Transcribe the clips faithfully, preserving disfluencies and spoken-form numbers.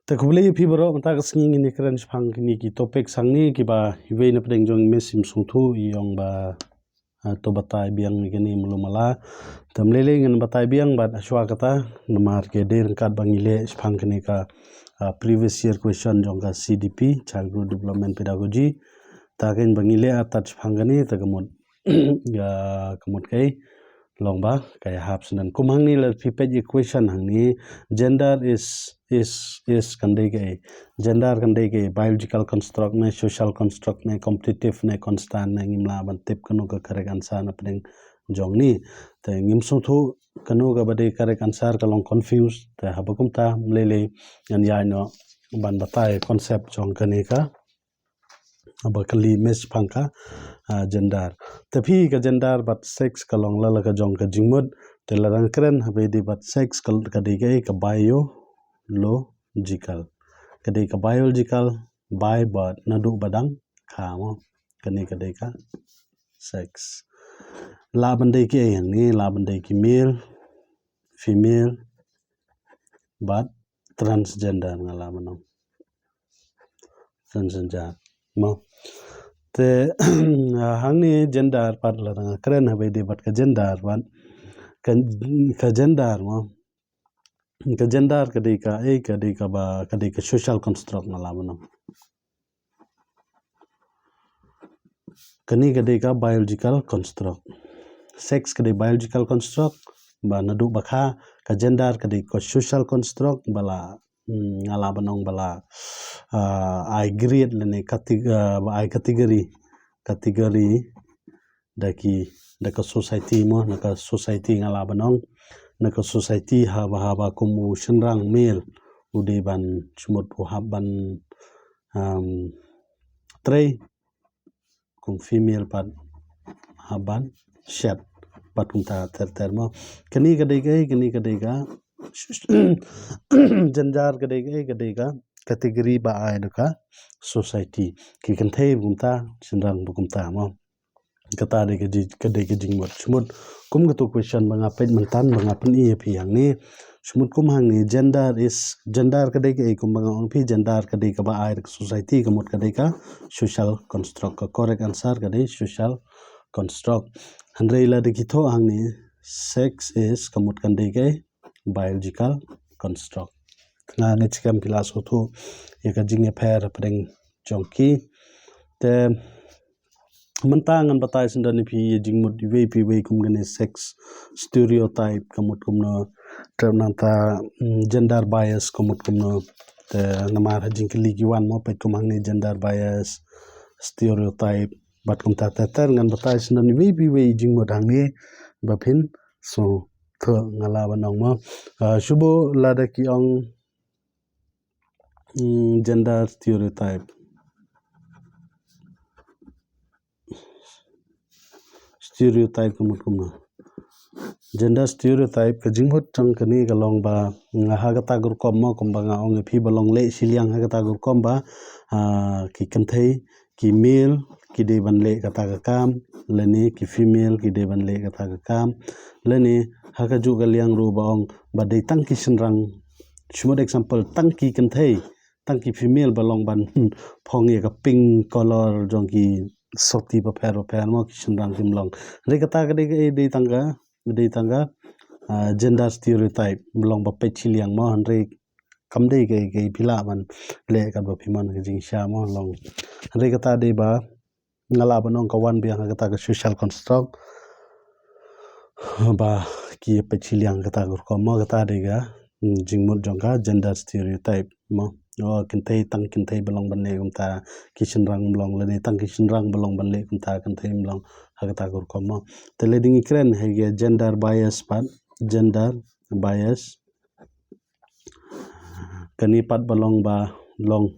Te khublei ïa phi baroh, mynta ka sngi ngin ïakren shaphang kine ki topic hangne kiba iwei na pdeng jong i Miss Imsngewthuh i ong ba, ah, to batai biang ïa kine malu mala. Te ym lei lei ngin batai biang bad shuwa kata namar ka dei ryngkat ba ngi leh shaphang kane ka, ah, previous year question jong ka C D P, Child Growth Development Pedagogy. Ta kein ba ngi leh artat shaphang kane te ka mut, ah, ka mut kaei, long ba ka ïahap sngewdon. Kum hangne lada phi peit ïa question hangne, gender is, is, is kan dei kaei? Gender kan dei kaei? Biological construct ne, social construct ne, competitive ne, constant ne? Ngim lah ban tip kano ka correct answer na pdeng jong ngi. Te ngim sngewthuh kano kaba dei correct answer, ka long confuse. Te haba kumta ym lei lei ngan ïaid noh ban batai concept jong kane ka, haba kylli Miss shaphang ka, ah, gender. Te phi, ka gender bad sex ka long la la ka jong ka jingmut. Te lada ngi kren haba ïadei bad sex ka, ka dei kaei? Ka biological. Ka dei ka biological, bi bad naduh ba dang kha mo. Kane ka dei ka sex. Lah ban dei kiei hangne? Lah ban dei ki male, female bad transgender, nga lah ban ong. Transgender mo. Te hangne gender pat, lada ngi kren haba ïadei bad ka gender pat, ka, ka gender mo, ka gender ka dei kaei? Ka dei kaba, ka dei ka social construct, nga lah ban ong. Kane ka dei ka biological construct. Sex ka dei biological construct ba naduh ba kha. Ka gender ka dei ka social construct ba la, hmm, nga lah ban ong ba la, ah, ai grade lane cate-, ah, ba ai category, category da ki, da ka society mo, na ka society, nga lah ban ong na ka society, haba, haba kum u shynrang, male, u dei ban, shu mut, u hap ban, um, trei, kum female pat hap ban shet, bad kumta ter ter mo. Kane ka dei kaei? Kane ka dei ka gender ka dei kaei? Ka dei ka category ba ai da ka society. Ki kynthei ba kumta, shynrang ba kumta mo. Kata dei ka ji-, ka dei ka jingmut. Shu mut kum kato question ba nga peit mynta ba nga pyni ïa phi hangne. Shu mut kum hangne, gender is, gender ka dei kaei? Kum ba nga ong phi, gender ka dei kaba ai da ka society, ka mut ka dei ka social construct. Ka correct answer ka dei social construct. Hynrei lada ki thoh hangne, sex is, ka mut kan dei kaei? Biological construct. Nga ngeit skhem phi la sngewthuh ïa ka jingïapher hapdeng jong ki. Te mynta ngan batai sngewdon ïa phi ïa jingmut iwei pa iwei, kum kane sex stereotype ka mut kumno, te nangta, mm, gender bias ka mut kumno. Te namar ha jingkylli ki wan mo, peit kum hangne gender bias, stereotype, bad kumta ter ter, ngan batai sngewdon iwei pa iwei jingmut hangne ba phin sngewthuh, nga lah ban ong mo. Ah, shu buh lada ki ong, mm, gender stereotype. Stereotype ka mut kumno? Gender stereotype ka jingmut jong kane ka long ba, nga, ha kata ka rukom mo, kum ba nga ong ïa phi, ba long leh shiliang ha kata ka rukom ba, ah, ki kynthei, ki male ki dei ban leh kata ka kam, lane ki female ki dei ban leh kata ka kam, lane ha kajuh ka liang ruh ba ong ba dei tang ki shynrang, shu mut example, tang ki kynthei, tang ki female ba long ban phong ïa ka pink color jong ki soti bapher bapher mo, ki shynrang kim long. Hynrei kata ka dei, ka dei tang ka, dei tang ka, ah, gender stereotype, ba long ba peit shiliang mo, hynrei kam dei kaei kaei, phi lah ban leh katba phi mon, ka jingshisha mo, long. Hynrei kata dei ba nga lah ban ong ka wan biang ha kata ka social construct ba ki peit shiliang kata ka rukom mo. Kata dei ka, mm, jingmut jong ka gender stereotype mo. Oh, kynthei, tang kynthei ba long ban leh kumta, ki shynrang ba long, lane tang ki shynrang ba long ban leh kumta, kynthei ba long, ha kata ka rukom mo. Te lada ngi kren ha ka gender bias pat, gender bias, kane pat ba long ba long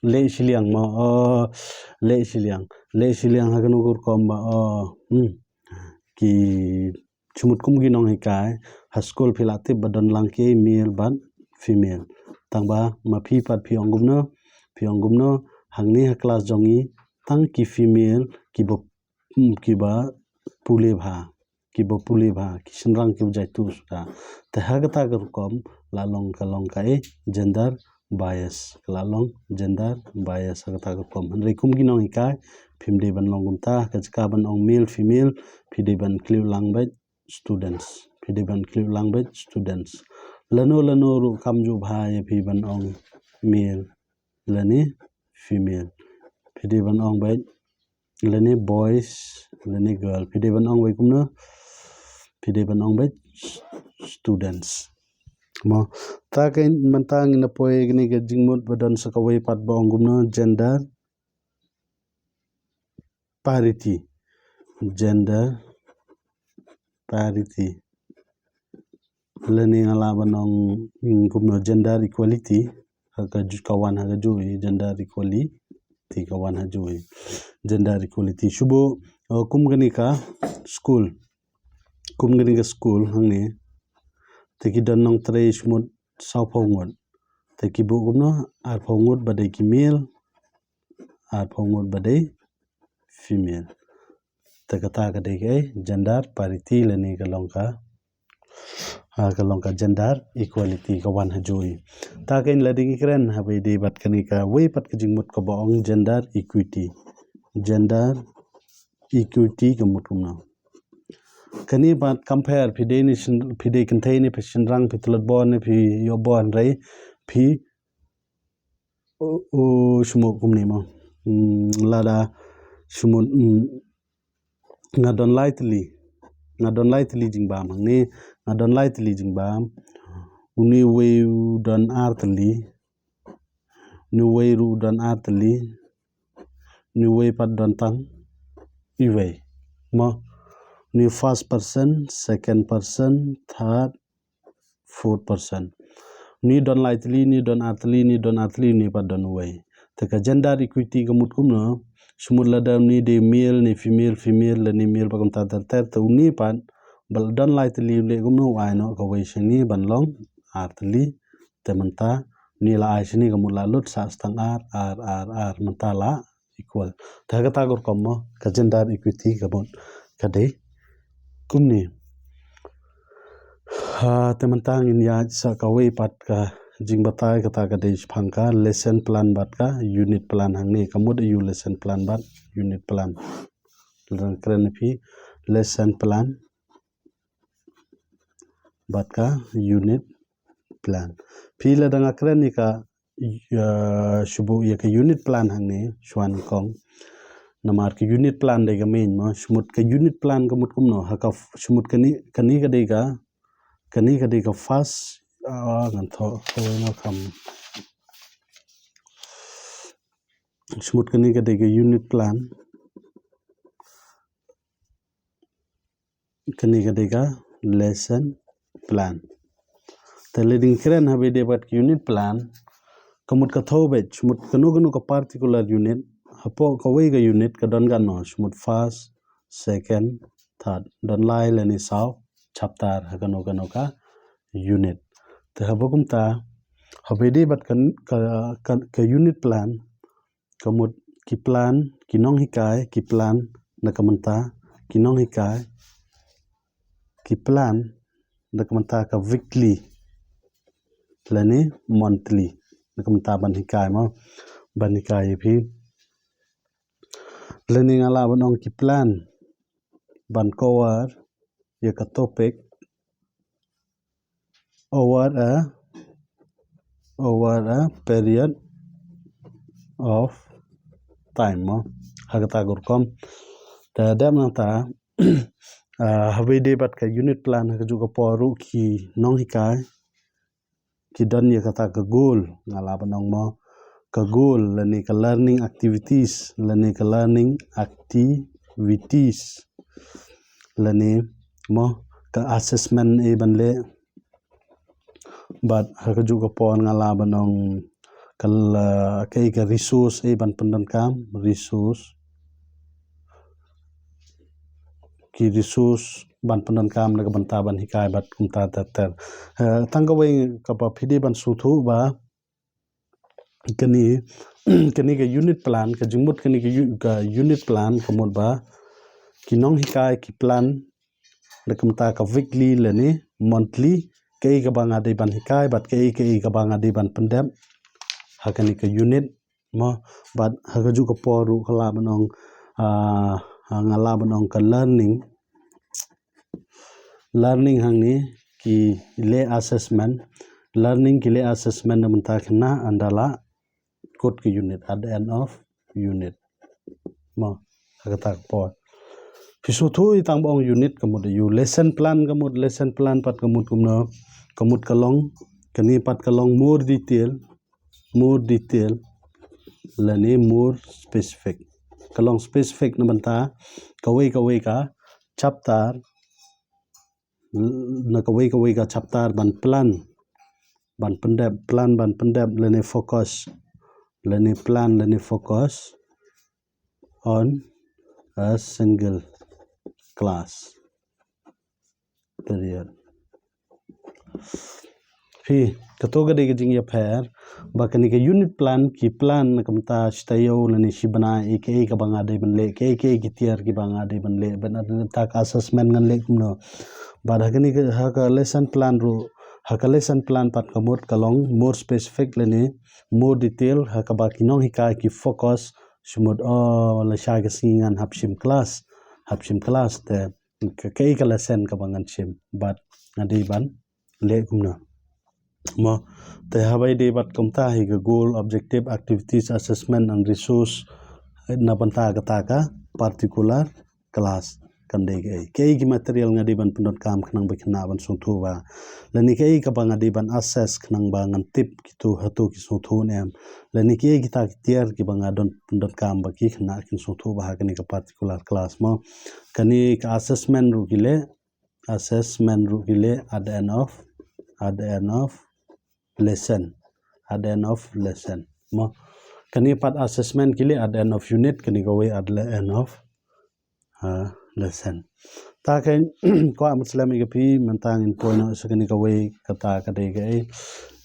leh shiliang mo, oh, leh shiliang, leh shiliang ha kano ka rukom ba, oh, hmm, ki, shu mut kum ki nonghikai, ha skul phi lah tip ba don lang ki male bad female. Tang ba ma phi pat phi ong kumno, phi ong kumno, hangne ha klas jong ngi tang ki female kiba, hmm, kiba pule bha. kiba pule bha, ki shynrang kiba jaituh suda. Te ha kata ka rukom la long ka long ka e gender bias, ka la long gender bias ha kata ka rukom. Hynrei kum ki nonghikai phim dei ban long kumta, ka jaka ban ong male female phi dei ban khlem lang bad students. Phi dei ban khlem lang bad students. Lano lano ruh kam ju bha ïa phi ban ong male lane female. Phi dei ban ong bad lane boys lane girl. Phi dei ban ong bad kumno? Phi dei ban ong bad students. Mo, ta ka mynta ngin ïa poi kane ka jingmut ba don sa kawei pat ba ong kumno, gender parity. Gender parity. Lane nga lah ban ong, mm, kumno, gender equality. Ha ka ju-, ka wan ha ka ju i, gender equality ka wan ha ju i. Gender equality. Shubu, uh, kum kane ka school. Kum kane ka school hangne. Te ki don nongtrei shmut saw phew ngut. Te ki buh kumno, ar phew ngut ba dei ki male, ar phew ngut ba dei female. Te kata ka dei ka gender parity lane ka long ka, ah, ka long ka gender equality ka wan ha ju i. Ta ka in la dei ngi kren ha ba dei bad kane kawei pat ka jingmut kaba ong gender equity. Gender equity ka mut kumno? Kane pat compare phi dei ne shin-, phi dei kynthei ne phi shynrang, phi tlot bor ne phi ïoh bor, hynrei phi u, u, shmut kumne mo. Hmm, lada shmut, hmm, nga don lai tylli. Nga don lai tylli jingbam hangne, nga don lai tylli jingbam. Une wei u don ar tylli. Une wei ruh u don ar tylli. Une wei pat don tang iwei. Mo, une first person, second person, third, fourth person. Une don lai tylli, une don ar tylli, une don ar tylli, une pat don uwei. Te ka gender equity ka mut kumno? Shmut lada une dei male ne female, female lane male pat kumta ter ter, te une pat ba la don lai tylli u leh kumno? U ai noh kawei sha une ban long ar tylli. Te mynta une la ai sha une, ka mut la lut sa tang ar, ar, ar, ar, mynta la equal. Te ha kata ka rukom mo, ka gender equity ka mut ka dei kumne. Ha, te mynta ngin ïa sa kawei pat ka jingbatai, kata ka dei shaphang ka lesson plan bad ka unit plan hangne. Ka mut ïa u lesson plan bad unit plan. Lada kren phi lesson plan bad ka unit plan. Phi lada nga kren ïa ka, ïa, shubu ïa ka unit plan hangne, shuwa nyngkong. Namar ka unit plan dei ka main mo, shmut ka unit plan ka mut kumno, ha ka f-, shmut kane, kane ka dei ka, kane ka dei ka first, ah, ngan thoh, thoh nga kam. Shmut kane ka dei ka unit plan. Kane ka dei ka lesson plan. Te lada ngi kren ha ba dei bad ka unit plan, ka mut ka thew beit, shmut kano kano ka particular unit, hapoh kawei ka unit ka don katno, shmut first, second, third. Don lai lane saw chapter ha kano kano ka unit. Te haba kumta, ha ba dei bad ka, ka, ka, ka unit plan, ka mut ki plan, ki nonghikai ki plan na ka bynta ki nonghikai, ki plan na ka bynta ka weekly lane monthly, na ka bynta ban hikai mo, ban hikai ïa phi. Lane nga lah ban ong ki plan ban cover ïa ka topic over a, over a period of time mo. Ha kata ka rukom. Te dep nangta, ah, ha ba dei bad ka unit plan, ha kajuh ka por ruh ki nonghikai ki don ïa kata ka goal, nga lah ban ong mo, ka goal lane ka learning activities, lane ka learning activities, lane mo ka assessment ei ban leh. Bad ha kajuh ka por nga lah ban ong ka la, ka, ka resource ei ban pyndonkam, resource, ki resource ban pyndonkam na ka bynta ban hikai bad kumta ter ter. Eh, tang kawei kaba phi dei ban sngewthuh ba kane, kane ka unit plan, ka jingmut kane ka u-, ka unit plan ka mut ba ki nonghikai ki plan da kumta ka weekly lane monthly, kaei kaba nga dei ban hikai bad kaei kaei kaba nga dei ban pyndep ha kane ka unit. Mo, bad ha kajuh ka por ruh ka lah ban ong, ah, nga lah ban ong ka learning. Learning hangne ki leh assessment, learning ki leh assessment na bynta khynnah ynda la kut ka unit, at the end of unit. Mo, ha kata ka por phi sngewthuh ïa tang ba ong unit ka mut ïa u lesson plan, ka mut lesson plan pat ka mut kumno, ka mut ka long, kane pat ka long more detail, more detail lane more specific. Ka long specific na bynta kawei kawei ka chapter, na kawei kawei ka chapter ban plan, ban pyndep, plan ban pyndep lane focus, lane plan lane focus on a single class period. Phi, kato ka dei ka jingïapher ba kane ka unit plan, ki plan na ka bynta shi taïew lane shi bnai, kaei kaei kaba nga dei ban leh, kaei kaei ki tiar kiba nga dei ban leh, bad na ka bynta ka assessment ngan leh kumno. Bad ha kane ka, ha ka lesson plan ruh, ha ka lesson plan pat ka mut ka long more specific lane more detail, ha kaba ki nonghikai ki focus, shu mut, oh, lashai ka sngi ngan hap shim class, hap shim class te ka, kaei ka lesson kaba ngan shim bad nga dei ban leh kumno. Mo, te haba ïadei bad kumta hi ka goal, objective, activities, assessment and resource, na bynta kata ka particular class kan dei kaei, kaei ki material nga dei ban pyndonkam khnang ba khynnah ban sngewthuh ba, lane kaei kaba nga dei ban assess khnang ba ngan tip kito hato ki sngewthuh ne em, lane kaei kita ki tiar kiba nga don pyndonkam ba ki khynnah kin sngewthuh ba ha kane ka particular class. Mo, kane ka assessment ruh ki leh, assessment ruh ki leh at the end of, at the end of lesson, at the end of lesson. Mo, kane pat assessment ki leh at the end of unit, kane kawei at the end of, uh, lesson. Ta ka kwah mut slem ïa ka phi, mynta ngin poi noh sha kane kawei, kata ka dei kaei,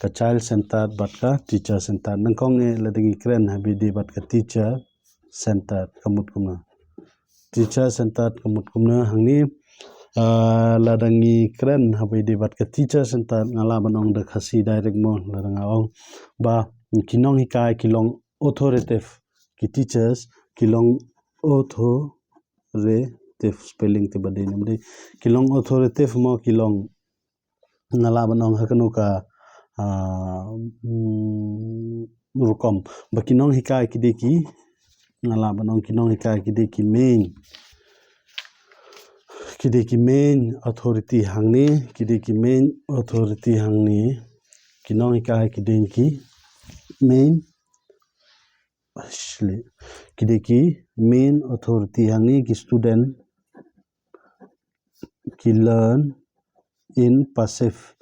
ka child centered bad ka teacher centered. Nyngkong eh lada ngi kren haba ïadei bad ka teacher centered ka mut kumno. Teacher centered ka mut kumno hangne. Ah, lada ngi kren haba ïadei bad ka teacher centered, nga lah ban ong da Khasi direct mo, lada nga ong ba ki nonghikai ki long authoritative, ki teachers ki long authoritative, spelling te ba dei ne em dei, ki long authoritative mo, ki long, nga lah ban ong ha kano ka, ah, mm, rukom ba ki nonghikai ki dei ki, nga lah ban ong ki nonghikai ki dei ki main, ki dei ki main authority hangne, ki dei ki main authority hangne, ki nonghikai ki dei ki main, actually, ki dei ki main authority hangne, ki student ki learn in passive.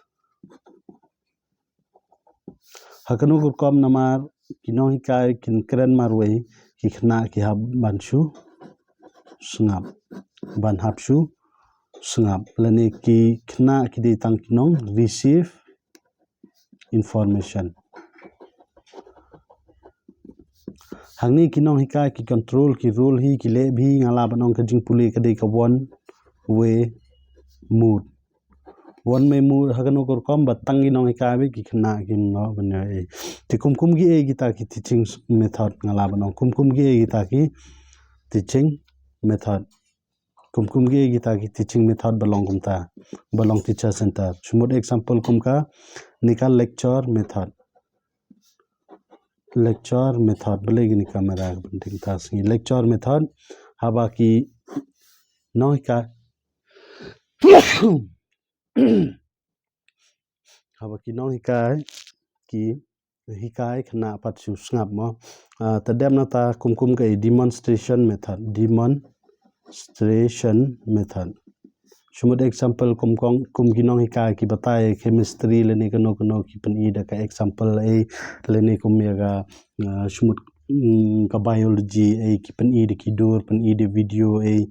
Ha kano ka rukom? Namar ki nonghikai kin kren marwei, ki khynnah ki hap ban shu sngap, ban hap shu sngap, lane ki khynnah ki dei tang ki nong receive information. Hangne ki nonghikai ki control, ki rule hi, ki leh bha hi, nga lah ban ong ka jingpule ka dei ka one way mode. One way mode ha kano ka rukom? Ba tang ki nonghikai beit, ki khynnah kim lah ban ïoh ei. Te kum kum kiei kita ki teaching method, nga lah ban ong kum kum kiei kita ki teaching method. Kum kum kiei kita ki teaching method ba long kumta, ba long teacher centered. Shu mut example kum kane ka lecture method. Lecture method, balei kane ka camera ka pynting ta sngi. Lecture method, haba ki nonghikai, haba ki nonghikai ki hikai, khynnah pat shu sngap mo. Ah, te dep na ta kum kum ka demonstration method, demonstration method. Shu mut example kum kong, kum ki nonghikai ki batai chemistry lane kano kano, ki pyni da ka example ei, lane kum ïa ka, ah, shu mut, mm, ka biology ei, ki pyni da ki dur, pyni da video ei,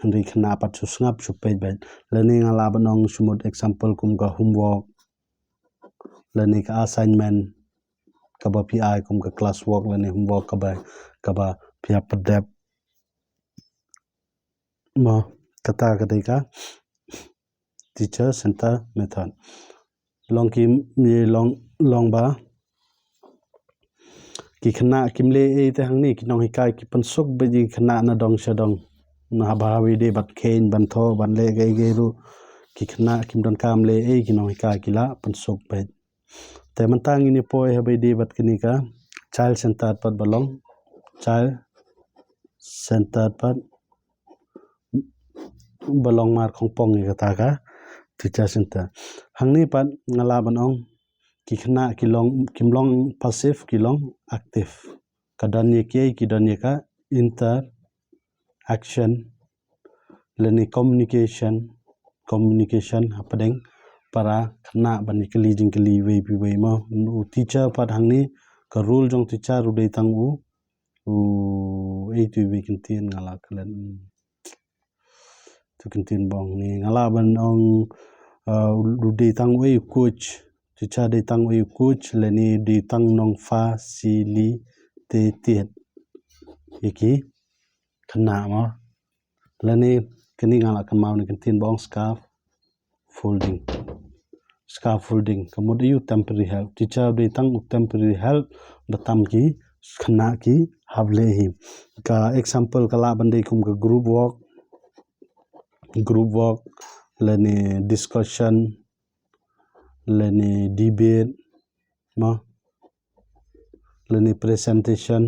hynrei khynnah pat shu sngap, shu peit beit. Lane nga lah ban ong shu mut example kum ka homework lane ka assignment kaba phi ai, kum ka class work lane homework kaba, kaba phi hap pyndep. Mo, kata ka dei ka teacher center method. Long ki, long, long ba ki khynnah kim leh ei te hangne, ki nonghikai ki pynsuk beit ïa ki khynnah na dong sha dong. Na haba haba ïadei bad kheiñ, ban thoh, ban leh kaei kaei ruh, ki khynnah kim donkam leh ei, ki nonghikai ki la pynsuk beit. Te mynta ngin ïa poi haba ïadei bad kane ka child centered pat ba long, child centered pat ba long mar khongpong ïa kata ka teacher center. Hangne pat nga lah ban ong ki khynnah ki long, kim long passive, ki long active. Ka don ïa kiei, ki don ïa ka interaction lane communication, communication hapdeng para khynnah, ban ïa kylli jingkylli iwei pa iwei mo. U teacher pat hangne, ka role jong teacher u dei tang u, u, ei tu iwei kyntien nga la klet. Tu kyntien ba ong hangne, nga lah ban ong, uh, u dei tang u ei, u coach. Teacher dei tang u ei, u coach, lane dei tang nong facilitate ïa ki khynnah mo. Lane kane nga lah kynmaw na kyntien ba ong scaffolding. Scaffolding ka mut ïa u temporary help. Teacher dei tang u temporary help ba tam ki khynnah ki hap leh hi. Ka example ka lah ban dei kum ka group work, group work, lane discussion, lane debate mo, lane presentation.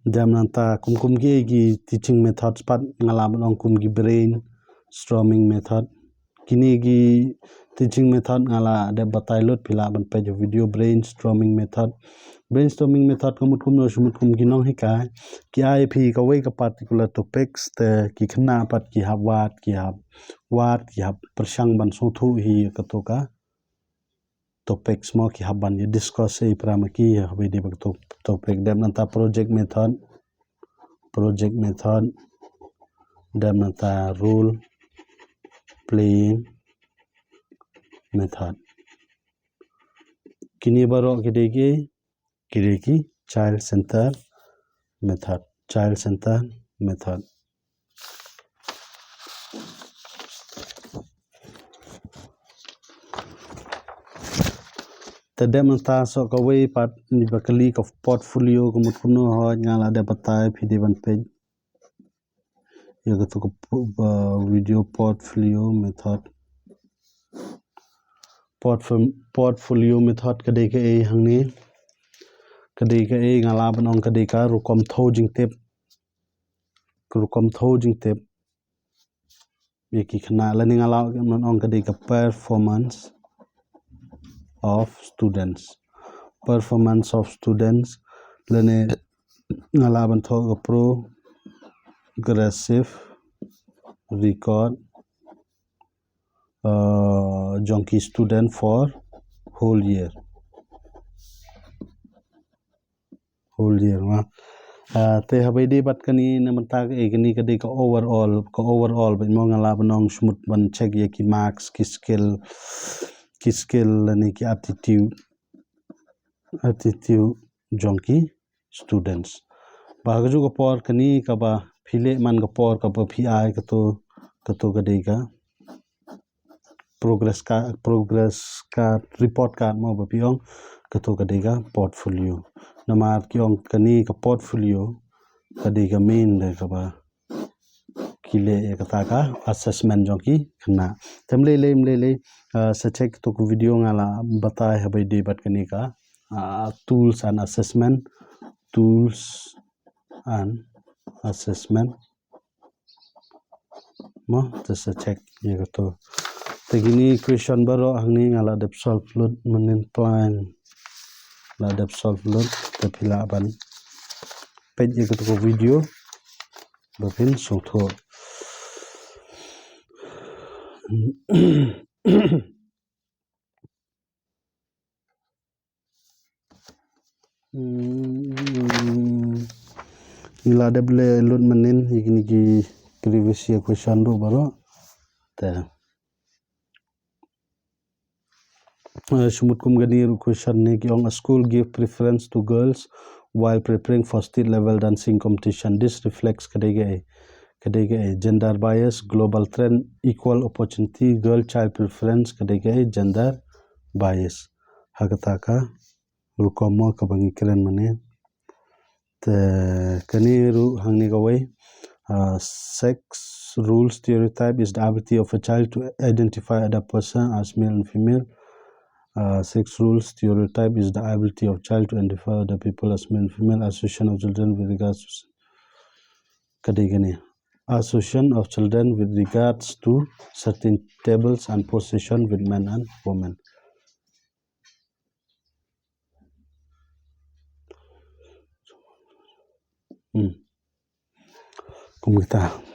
Dep nangta kum kum ki, ki teaching methods pat nga lah ban ong kum ki brainstorming method. Kine ki teaching method nga lah dep batai lut, phi lah ban peit video brainstorming method. Brainstorming method ka mut kumno, shu mut kum ki nonghikai ki ai phi kawei ka particular topics, te ki khynnah pat ki hap wad, ki hap wad, ki hap pyrshang ban sngewthuh hi kato ka topics mo, ki hap ban ïa discuss ei para ma ki haba ïadei bad kato topic. Dep nangta project method, project method, dep nangta role playing method. Kine baroh ki dei ki, ki dei ki child center method, child center method. Te dep nangta sa kawei pat, ngi ba kylli ka portfolio ka mut kumno, hooid nga lah dep batai, phi dei ban peit ïa kato ka po-, uh, video portfolio method. Portfo-, portfolio method ka dei kaei hangne? Ka dei kaei? Nga lah ban ong ka dei ka rukom thew jingtip. Ka rukom thew jingtip ïa ki khynnah, lane nga lah ban ong ka dei ka performance of students. Performance of students, lane nga lah ban thoh ka progressive record, uh, jong ki student for whole year. Whole year, ma. Ah, te haba ïadei bad kane na mynta ka, eh, kane ka dei ka overall, ka overall, bad mo nga lah ban ong shu mut ban check ïa ki marks, ki skill, ki skill lane ki attitude, attitude jong ki students. Ba ha kajuh ka por kane kaba phi leh man ka por kaba phi ai kato, kato ka dei ka progress ka, progress card, report card mo ba phi ong, kato ka dei ka portfolio. Namar ki ong kane ka portfolio ka dei ka main da kaba ki leh ïa kata ka assessment jong ki khynnah. Te ym lei lei, ym lei lei, ah, sa check kato ka video nga lah batai haba ïadei bad kane ka, ah, tools and assessment, tools and assessment. Mo, te sa check ïa kato. Te kine question baroh hangne nga lah dep solve lut mynnin plan. Lah dep solve lut, te phi lah ban peit ïa kato ka video ba phin sngewthuh. Hmm. Ngi la dep leh lut mynnin ïa kine ki previous year question ruh baroh. Te, eh, shu mut kum kane ruh question ne, ki ong a school give preference to girls while preparing for state level dancing competition. This reflects ka dei kaei? ka dei ka gender bias, global trend, equal opportunity, girl child preference, ka dei ka gender bias. Ha kata ka rukom mo kaba ngi kren mynne. Te kane ruh hangne kawei, uh, sex rule stereotype is the ability of a child to identify other person as male and female. Uh, sex rule stereotype is the ability of child to identify other people as male and female. Association of children with regards to, ka dei kane, association of children with regards to certain tables and position with men and women. Hmm. Kum kita.